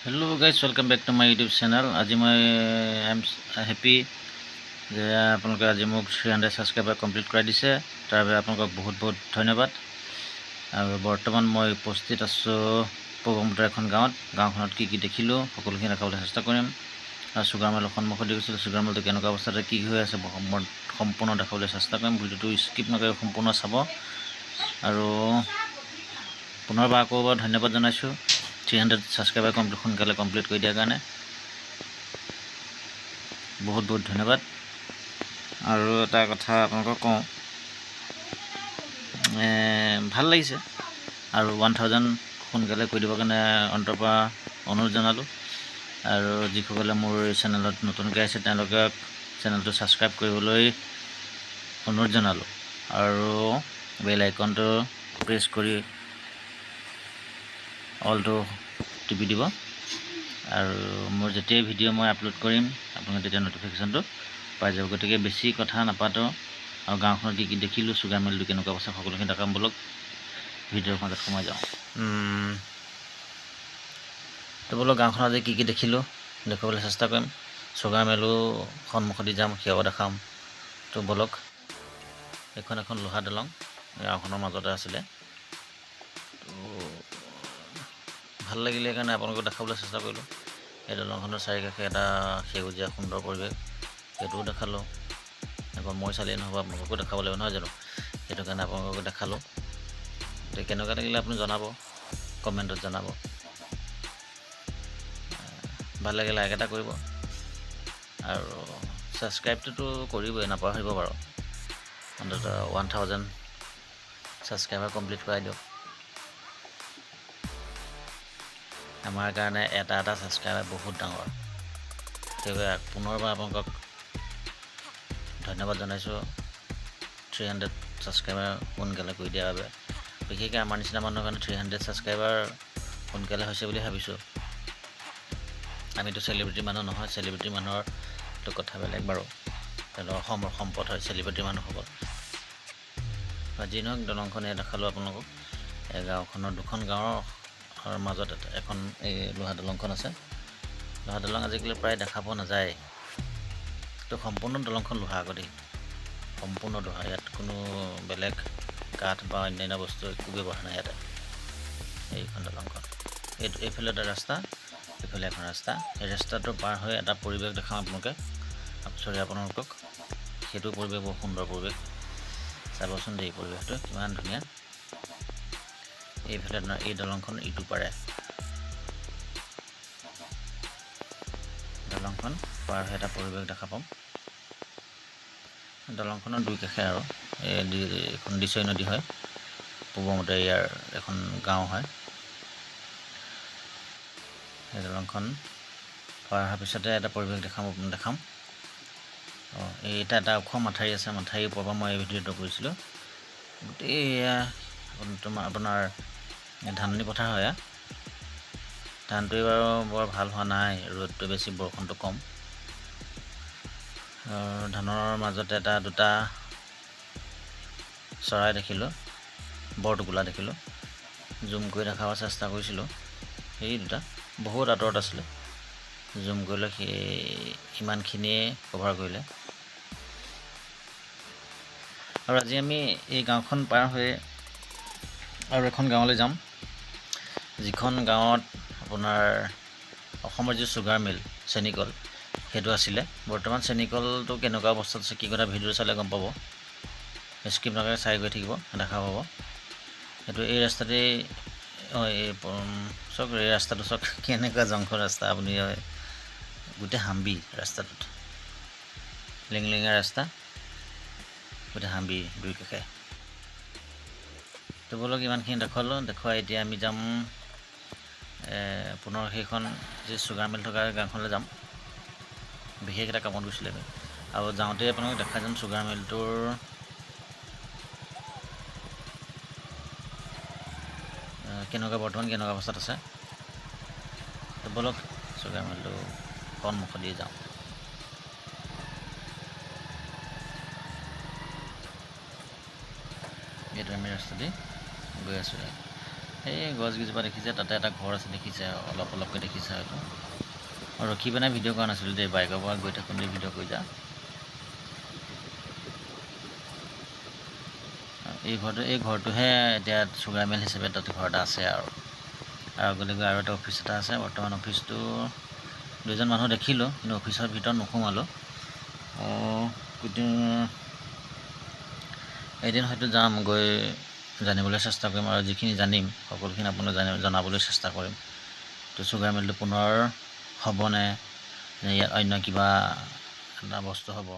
Hello guys, welcome back to my YouTube channel. আজি মই I am happy যে আপোনালোকে আজি মোক 300 ছাবস্ক্ৰাইবাৰ কমপ্লিট কৰাই দিছে। তাৰ বাবে আপোনালোকক বহুত বহুত ধন্যবাদ। আৰু বৰ্তমান মই উপস্থিত আছোঁ পূৰ্বমুতাৰ এখন গাঁৱত। গাঁওখনত কি কি দেখিলোঁ, সকলোখিনি দেখাবলৈ চেষ্টা কৰিম। আৰু চুগাৰ মিলৰ সন্মুখত দেখিছিলোঁ, চুগাৰ মিলটো কেনেকুৱা অৱস্থাতে কি হৈ আছে, সম্পূৰ্ণ দেখাবলৈ চেষ্টা কৰিম। ভিডিঅ'টো স্কিপ নকৰি সম্পূৰ্ণ চাব। আৰু পুনৰবাৰ আকৌ এবাৰ ধন্যবাদ জনাইছোঁ 300 ছাবস্ক্ৰাইবাৰ কমপ্লিট সোনকালে কমপ্লিট কৰি দিয়াৰ কাৰণে। বহুত বহুত ধন্যবাদ। আৰু এটা কথা আপোনালোকক কওঁ, ভাল লাগিছে। আৰু 1000 সোনকালে কৰি দিবৰ কাৰণে অন্তৰৰ পৰা অনুৰোধ জনালোঁ। আৰু যিসকলে মোৰ এই চেনেলত নতুনকৈ আহিছে, তেওঁলোকক চেনেলটো ছাবস্ক্ৰাইব কৰিবলৈ অনুৰোধ জনালোঁ আৰু বেল আইকনটো প্ৰেছ কৰি অলটো টিপি দিব। আৰু মোৰ যেতিয়াই ভিডিঅ' মই আপলোড কৰিম, আপোনালোকে তেতিয়া ন'টিফিকেশ্যনটো পাই যাব। গতিকে বেছি কথা নাপাতোঁ আৰু গাঁওখনত কি কি দেখিলোঁ, চুগাৰ মিলটো কেনেকুৱা অৱস্থা, সকলোখিনি দেখাম। ব'লক, ভিডিঅ'ৰ মাজত সোমাই যাওঁ। তো ব'লক, গাঁওখনত আজি কি কি দেখিলোঁ দেখুৱাবলৈ চেষ্টা কৰিম। চুগাৰ মিলো সন্মুখত দি যাম, সেয়াও দেখাম। তো ব'লক। এইখন এখন লোহা দলং, গাঁওখনৰ মাজতে আছিলে। তো ভাল লাগিলে সেইকাৰণে আপোনালোকক দেখাবলৈ চেষ্টা কৰিলোঁ। এই দলংখনৰ চাৰিকাষে এটা সেউজীয়া সুন্দৰ পৰিৱেশ, সেইটোও দেখালোঁ। আকৌ মই চালেই নহ'ব, আপোনালোককো দেখাব লাগিব, নহয় জানো? সেইটো কাৰণে আপোনালোকক দেখালোঁ। এতিয়া কেনেকুৱা লাগিলে আপুনি জনাব, কমেণ্টত জনাব। ভাল লাগিলে লাইক এটা কৰিব আৰু ছাবস্ক্ৰাইবটোতো কৰিবই, নাপাহৰিব বাৰু। অন্ততঃ 1000 ছাবস্ক্ৰাইবাৰ কমপ্লিট কৰাই দিয়ক। আমাৰ কাৰণে এটা এটা ছাবস্ক্ৰাইবাৰ বহুত ডাঙৰ। সেইবাবে পুনৰবাৰ আপোনালোকক ধন্যবাদ জনাইছোঁ 300 ছাবস্ক্ৰাইবাৰ সোনকালে কৰি দিয়াৰ বাবে। বিশেষকৈ আমাৰ নিচিনা মানুহৰ কাৰণে 300 ছাবস্ক্ৰাইবাৰ সোনকালে হৈছে বুলি ভাবিছোঁ। আমিতো চেলিব্ৰিটি মানুহ নহয়, চেলিব্ৰিটি মানুহৰতো কথা বেলেগ বাৰু, তেওঁলোকৰ অসমৰ সম্পদ হয় চেলিব্ৰিটি মানুহসকল। বা যি নহওক, দলংখন এই দেখালোঁ আপোনালোকক। এই গাঁওখনৰ দুখন গাঁৱৰ মাজত এখন এই লোহা দলংখন আছে। লোহা দলং আজিকালি প্ৰায় দেখা পোৱা নাযায়। তো সম্পূৰ্ণ দলংখন লোহা আকৌ দেই, সম্পূৰ্ণ লোহা। ইয়াত কোনো বেলেগ কাঠ বা অন্যান্য বস্তু একো ব্যৱহাৰ নাই ইয়াতে। এইখন দলংখন, এইফালে এটা ৰাস্তা, এইফালে এখন ৰাস্তা। এই ৰাস্তাটো পাৰ হৈ এটা পৰিৱেশ দেখাম আপোনালোকে, চৰি, আপোনালোকক। সেইটো পৰিৱেশ বৰ সুন্দৰ পৰিৱেশ, চাবচোন দেই পৰিৱেশটো কিমান ধুনীয়া। এইফালে আপোনাৰ এই দলংখন ইটো পাৰে, দলংখন পাৰ হৈ এটা পৰিৱেশ দেখা পাম। দলংখনৰ দুই কাষে আৰু এই এখন দিচৈ নদী হয়, পূৰ্বমতে ইয়াৰ এখন গাঁও হয়। এই দলংখন পাৰ হোৱাৰ পিছতে এটা পৰিৱেশ দেখাম দেখাম অঁ, এই এটা ওখ মাথাউৰি আছে, মাথাউৰিৰ ওপৰৰ পৰা মই এই ভিডিঅ'টো কৰিছিলোঁ। গোটেই এয়া তোমাৰ আপোনাৰ ধাননি পথাৰ হয়। ধানটো এইবাৰ বৰ ভাল হোৱা নাই, ৰ'দটো বেছি, বৰষুণটো কম। ধানৰ মাজত এটা দুটা চৰাই দেখিলোঁ, বৰটোকোলা দেখিলোঁ। জুম কৰি দেখাব চেষ্টা কৰিছিলোঁ, সেই দুটা বহুত আঁতৰত আছিলে। জুম কৰিলে সেই ইমানখিনিয়ে কভাৰ কৰিলে। আৰু আজি আমি এই গাঁওখন পাৰ হৈ আৰু এখন গাঁৱলৈ যাম, যিখন গাঁৱত আপোনাৰ অসমৰ যি চুগাৰ মিল চেনিকল সেইটো আছিলে। বৰ্তমান চেনিকলটো কেনেকুৱা অৱস্থাত আছে, কি কথা, ভিডিঅ' চালে গম পাব। স্কিপ নকৰাকৈ চাই গৈ থাকিব, দেখা পাব। সেইটো এই ৰাস্তাতেই। অঁ, এই চাওক, এই ৰাস্তাটো চাওক, কেনেকুৱা জংঘল ৰাস্তা। আপুনি গোটেই হাবি ৰাস্তাটোত, লিংলিঙীয়া ৰাস্তা, গোটেই হাবি দুই কাষে। তো ব'লক, ইমানখিনি দেখুৱালোঁ। দেখুৱাই এতিয়া আমি যাম পুনৰ সেইখন যি চুগাৰ মিল থকা গাঁওখনলৈ যাম। বিশেষ এটা কামত গৈছিলোঁ আমি। আৰু যাওঁতে আপোনালোক দেখাই যাম চুগাৰ মিলটোৰ কেনেকুৱা, বৰ্তমান কেনেকুৱা অৱস্থাত আছে। তো ব'লক, চুগাৰ মিলটো সন্মুখত দি যাওঁ। এইটো আমি ৰাস্তা দি গৈ আছোঁ। এই গছকেইজোপা দেখিছে, তাতে এটা ঘৰ আছে দেখিছে, অলপ অলপকৈ দেখিছে হয়তো। আৰু ৰখি পেলাই ভিডিঅ' কৰা নাছিলোঁ দেই, বাইকৰ পৰা গৈ থাকোঁতে ভিডিঅ' কৰি যা। এই ঘৰটোহে এতিয়া চুগাৰ মিল হিচাপে তাত ঘৰ এটা আছে। আৰু আগলৈ গৈ আৰু এটা অফিচ এটা আছে। বৰ্তমান অফিচটো দুজন মানুহ দেখিলোঁ, কিন্তু অফিচৰ ভিতৰত নোসোমালোঁ। এদিন হয়তো যাম, গৈ জানিবলৈ চেষ্টা কৰিম আৰু যিখিনি জানিম সকলোখিনি আপোনাক জনাবলৈ চেষ্টা কৰিম। তো চুগাৰ মিলটো পুনৰ হ'বনে ইয়াত অন্য কিবা এটা বস্তু হ'ব।